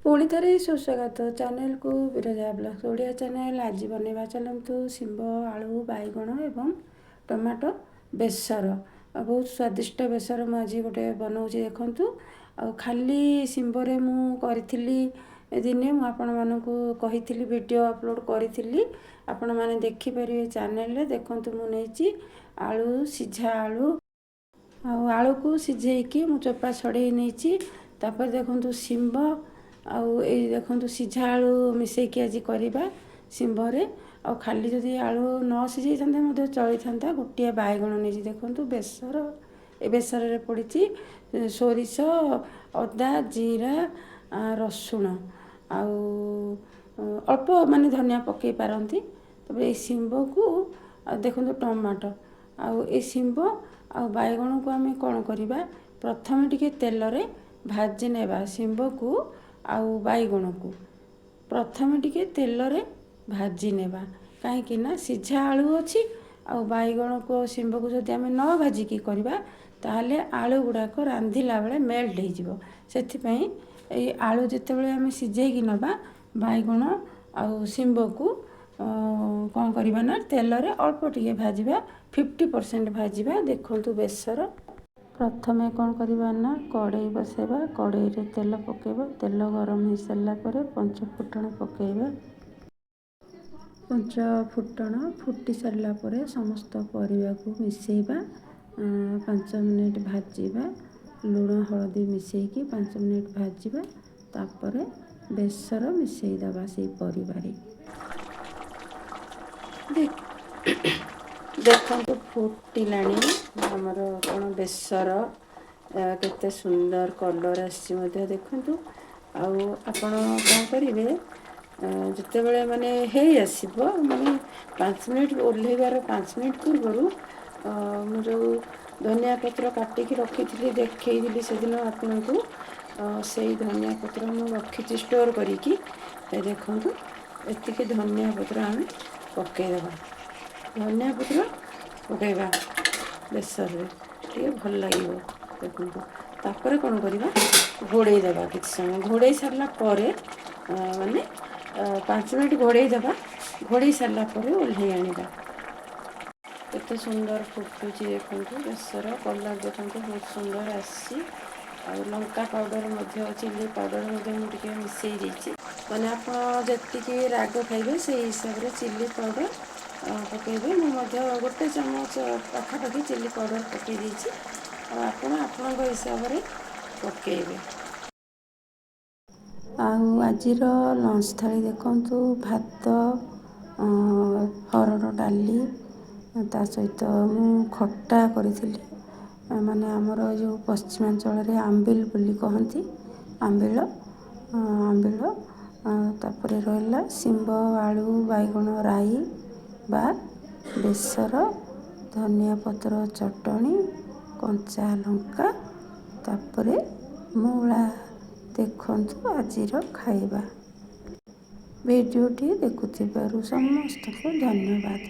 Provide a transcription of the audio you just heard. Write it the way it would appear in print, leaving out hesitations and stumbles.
ପୁଣି ଥରେ ସୁସ୍ୱାଗତ ଚ୍ୟାନେଲକୁ, ବିରଜା ବ୍ଲଗ୍ସ ଓଡ଼ିଆ ଚ୍ୟାନେଲ। ଆଜି ବନେଇବା ଚାଲନ୍ତୁ ଶିମ୍ବ, ଆଳୁ, ବାଇଗଣ ଏବଂ ଟମାଟୋ ବେସର। ଆଉ ବହୁତ ସ୍ୱାଦିଷ୍ଟ ବେସର ମୁଁ ଆଜି ଗୋଟେ ବନଉଛି, ଦେଖନ୍ତୁ। ଆଉ ଖାଲି ଶିମ୍ବରେ ମୁଁ କରିଥିଲି ଦିନେ, ମୁଁ ଆପଣମାନଙ୍କୁ କହିଥିଲି, ଭିଡ଼ିଓ ଅପଲୋଡ଼ କରିଥିଲି, ଆପଣମାନେ ଦେଖିପାରିବେ ଚ୍ୟାନେଲରେ। ଦେଖନ୍ତୁ, ମୁଁ ନେଇଛି ଆଳୁ, ସିଝା ଆଳୁ। ଆଉ ଆଳୁକୁ ସିଝେଇକି ମୁଁ ଚୋପା ଛଡ଼େଇ ନେଇଛି। ତାପରେ ଦେଖନ୍ତୁ ଶିମ୍ବ, ଆଉ ଏଇ ଦେଖନ୍ତୁ ସିଝା ଆଳୁ ମିଶେଇକି ଆଜି କରିବା ଶିମ୍ବରେ। ଆଉ ଖାଲି ଯଦି ଆଳୁ ନ ସିଝେଇଥାନ୍ତେ ମଧ୍ୟ ଚଳିଥାନ୍ତା। ଗୋଟିଏ ବାଇଗଣ ନେଇଛି। ଦେଖନ୍ତୁ ବେସର, ଏ ବେସରରେ ପଡ଼ିଛି ସୋରିଷ, ଅଦା, ଜିରା, ରସୁଣ ଆଉ ଅଳ୍ପ ମାନେ ଧନିଆ ପକାଇ ପାରନ୍ତି। ତାପରେ ଏଇ ଶିମ୍ବକୁ, ଆଉ ଦେଖନ୍ତୁ ଟମାଟୋ। ଆଉ ଏଇ ଶିମ୍ବ ଆଉ ବାଇଗଣକୁ ଆମେ କ'ଣ କରିବା? ପ୍ରଥମେ ଟିକେ ତେଲରେ ଭାଜି ନେବା। ଶିମ୍ବକୁ ଆଉ ବାଇଗଣକୁ ପ୍ରଥମେ ଟିକେ ତେଲରେ ଭାଜି ନେବା, କାହିଁକି ନା ସିଝା ଆଳୁ ଅଛି। ଆଉ ବାଇଗଣକୁ ଆଉ ଶିମ୍ବକୁ ଯଦି ଆମେ ନ ଭାଜିକି କରିବା, ତାହେଲେ ଆଳୁ ଗୁଡ଼ାକ ରାନ୍ଧିଲା ବେଳେ ମେଲ୍ଟ ହେଇଯିବ। ସେଥିପାଇଁ ଏଇ ଆଳୁ ଯେତେବେଳେ ଆମେ ସିଝେଇକି ନେବା, ବାଇଗଣ ଆଉ ଶିମ୍ବକୁ କ'ଣ କରିବା ନା ତେଲରେ ଅଳ୍ପ ଟିକେ ଭାଜିବା, 50% ଭାଜିବା। ଦେଖନ୍ତୁ ବେସର, ପ୍ରଥମେ କ'ଣ କରିବା ନା କଡ଼େଇ ବସାଇବା, କଡ଼େଇରେ ତେଲ ପକାଇବା। ତେଲ ଗରମ ହେଇସାରିଲା ପରେ ପଞ୍ଚ ଫୁଟଣ ପକାଇବା। ପଞ୍ଚ ଫୁଟଣ ଫୁଟି ସାରିଲା ପରେ ସମସ୍ତ ପରିବାକୁ ମିଶାଇବା, 5 ମିନିଟ୍ ଭାଜିବା। ଲୁଣ ହଳଦୀ ମିଶାଇକି 5 ମିନିଟ୍ ଭାଜିବା। ତାପରେ ବେସର ମିଶାଇ ଦେବା ସେଇ ପରିବାରେ। ଦେଖନ୍ତୁ, ଫୁଟିଲାଣି ଆମର କ'ଣ ବେସର। କେତେ ସୁନ୍ଦର କଲର୍ ଆସିଛି ମଧ୍ୟ ଦେଖନ୍ତୁ। ଆଉ ଆପଣ କ'ଣ କରିବେ, ଯେତେବେଳେ ମାନେ ହେଇ ଆସିବ, ମାନେ 5 ମିନିଟ୍, ଓହ୍ଲେଇବାର 5 ମିନିଟ୍ ପୂର୍ବରୁ ମୁଁ ଯେଉଁ ଧନିଆ ପତ୍ର କାଟିକି ରଖିଥିଲି, ଦେଖେଇଥିଲି ସେଦିନ ଆପଣଙ୍କୁ, ସେଇ ଧନିଆ ପତ୍ର ମୁଁ ରଖିଛି ଷ୍ଟୋର୍ କରିକି। ଏ ଦେଖନ୍ତୁ, ଏତିକି ଧନିଆ ପତ୍ର ଆମେ ପକାଇଦେବା। ଧନିଆ ପତ୍ର ପକାଇବା ବେସରରେ, ଟିକେ ଭଲ ଲାଗିବ। ଦେଖନ୍ତୁ, ତାପରେ କ'ଣ କରିବା? ଘୋଡ଼େଇ ଦେବା କିଛି ସମୟ। ଘୋଡ଼େଇ ସାରିଲା ପରେ, ମାନେ 5 ମିନିଟ୍ ଘୋଡ଼େଇ ଦେବା। ଘୋଡ଼େଇ ସାରିଲା ପରେ ଓହ୍ଲେଇ ଆଣିବା। କେତେ ସୁନ୍ଦର ଫୁଟୁଛି ଦେଖନ୍ତୁ। ବେସର କଲର୍ ଦେଖନ୍ତୁ, ବହୁତ ସୁନ୍ଦର ଆସିଛି। ଆଉ ଲଙ୍କା ପାଉଡ଼ର ମଧ୍ୟ, ଚିଲି ପାଉଡ଼ର ମଧ୍ୟ ମୁଁ ଟିକେ ମିଶାଇ ଦେଇଛି। ମାନେ ଆପଣ ଯେତିକି ରାଗ ଖାଇବେ, ସେଇ ହିସାବରେ ଚିଲି ପାଉଡ଼ର ପକାଇବେ। ମୁଁ ମଧ୍ୟ ଗୋଟେ ଚାମଚ ପାଖାପାଖି ଚିଲି ପାଉଡ଼ର ପକାଇ ଦେଇଛି। ଆଉ ଆପଣ ଆପଣଙ୍କ ହିସାବରେ ପକାଇବେ। ଆଉ ଆଜିର ଲଞ୍ଚ ଥାଳି ଦେଖନ୍ତୁ। ଭାତ, ହରଡ଼ ଡାଲି, ତା ସହିତ ମୁଁ ଖଟା କରିଥିଲି। ମାନେ ଆମର ଯେଉଁ ପଶ୍ଚିମାଞ୍ଚଳରେ ଆମ୍ବିଲ ବୋଲି କହନ୍ତି, ଆମ୍ବିଳ ଆମ୍ବିଳ। ତାପରେ ରହିଲା ଶିମ୍ବ, ଆଳୁ, ବାଇଗଣ ରାଇ ବା ବେସର, ଧନିଆ ପତ୍ର ଚଟଣି, କଞ୍ଚା ଲଙ୍କା, ତାପରେ ମୂଳା। ଦେଖନ୍ତୁ ଆଜିର ଖାଇବା। ଭିଡ଼ିଓଟି ଦେଖୁଥିବାରୁ ସମସ୍ତଙ୍କୁ ଧନ୍ୟବାଦ।